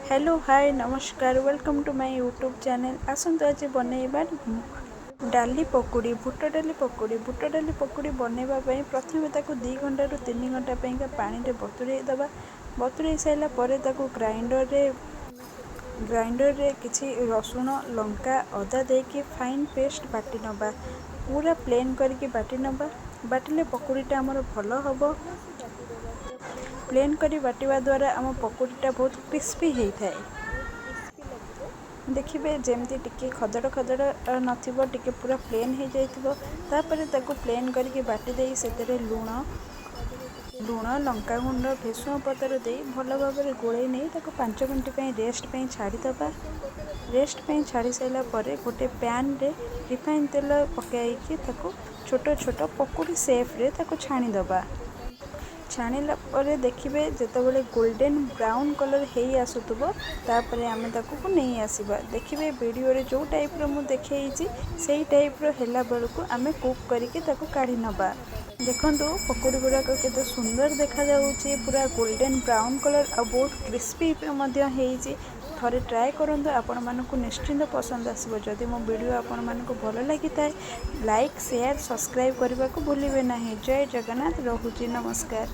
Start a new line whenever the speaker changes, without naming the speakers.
Hello, ହାଏ, ନମସ୍କାର। Welcome to my YouTube channel. ଆସନ୍ତୁ, ଆଜି ବନେଇବା ଡାଲି ପକୁଡ଼ି, ବୁଟ ଡାଲି ପକୁଡ଼ି। ବୁଟ ଡାଲି ପକୁଡ଼ି ବନେଇବା ପାଇଁ ପ୍ରଥମେ ତାକୁ 2 ଘଣ୍ଟାରୁ 3 ଘଣ୍ଟା ପାଇଁକା ପାଣିରେ ବତୁରେଇ ଦେବା। ବତୁରେଇ ସାରିଲା ପରେ ତାକୁ ଗ୍ରାଇଣ୍ଡରରେ କିଛି ରସୁଣ, ଲଙ୍କା, ଅଦା ଦେଇକି ଫାଇନ୍ ପେଷ୍ଟ ବାଟି ନେବା। ପୁରା ପ୍ଲେନ୍ କରିକି ବାଟି ନେବା। ବାଟିଲେ ପକୁଡ଼ିଟା ଆମର ଭଲ ହେବ। ପ୍ଲେନ୍ କରି ବାଟିବା ଦ୍ୱାରା ଆମ ପକୁଡ଼ିଟା ବହୁତ କ୍ରିସ୍ପି ହେଇଥାଏ। ଦେଖିବେ, ଯେମିତି ଟିକେ ଖଦଡ଼ ଖଦଡ଼ ନଥିବ, ଟିକେ ପୁରା ପ୍ଲେନ୍ ହେଇଯାଇଥିବ। ତାପରେ ତାକୁ ପ୍ଲେନ୍ କରିକି ବାଟି ଦେଇ ସେଥିରେ ଲୁଣ, ଲଙ୍କାଗୁଣ୍ଡ, ଭେସୁଙ୍ଗା ପତ୍ର ଦେଇ ଭଲ ଭାବରେ ଗୋଳେଇ ନେଇ ତାକୁ 5 ମିନିଟ୍ ପାଇଁ ରେଷ୍ଟ ପାଇଁ ଛାଡ଼ିଦେବା। ରେଷ୍ଟ ପାଇଁ ଛାଡ଼ି ସାରିଲା ପରେ ଗୋଟେ ପ୍ୟାନ୍ରେ ରିଫାଇନ୍ ତେଲ ପକାଇକି ତାକୁ ଛୋଟ ଛୋଟ ପକୁଡ଼ି ସେପ୍ରେ ତାକୁ ଛାଣିଦେବା। ଛାଣିଲା ପରେ ଦେଖିବେ, ଯେତେବେଳେ ଗୋଲ୍ଡେନ୍ ବ୍ରାଉନ୍ କଲର୍ ହେଇ ଆସୁଥିବ, ତାପରେ ଆମେ ତାକୁ ନେଇ ଆସିବା। ଦେଖିବେ, ଭିଡ଼ିଓରେ ଯେଉଁ ଟାଇପ୍ର ମୁଁ ଦେଖେଇଛି, ସେଇ ଟାଇପ୍ର ହେଲା ବେଳକୁ ଆମେ କୁକ୍ କରିକି ତାକୁ କାଢ଼ି ନେବା। ଦେଖନ୍ତୁ, ପକୁଡ଼ି ଗୁଡ଼ାକ କେତେ ସୁନ୍ଦର ଦେଖାଯାଉଛି, ପୁରା ଗୋଲ୍ଡେନ୍ ବ୍ରାଉନ୍ କଲର୍ ଆଉ ବହୁତ କ୍ରିସ୍ପି ମଧ୍ୟ ହେଇଛି। ଥରେ ଟ୍ରାଏ କରନ୍ତୁ, ଆପଣମାନଙ୍କୁ ନିଶ୍ଚିନ୍ତ ପସନ୍ଦ ଆସିବ। ଯଦି ମୋ ଭିଡ଼ିଓ ଆପଣମାନଙ୍କୁ ଭଲ ଲାଗିଥାଏ, ଲାଇକ୍, ସେୟାର, ସବସ୍କ୍ରାଇବ୍ କରିବାକୁ ଭୁଲିବେ ନାହିଁ। ଜୟ ଜଗନ୍ନାଥ। ରହୁଛି, ନମସ୍କାର।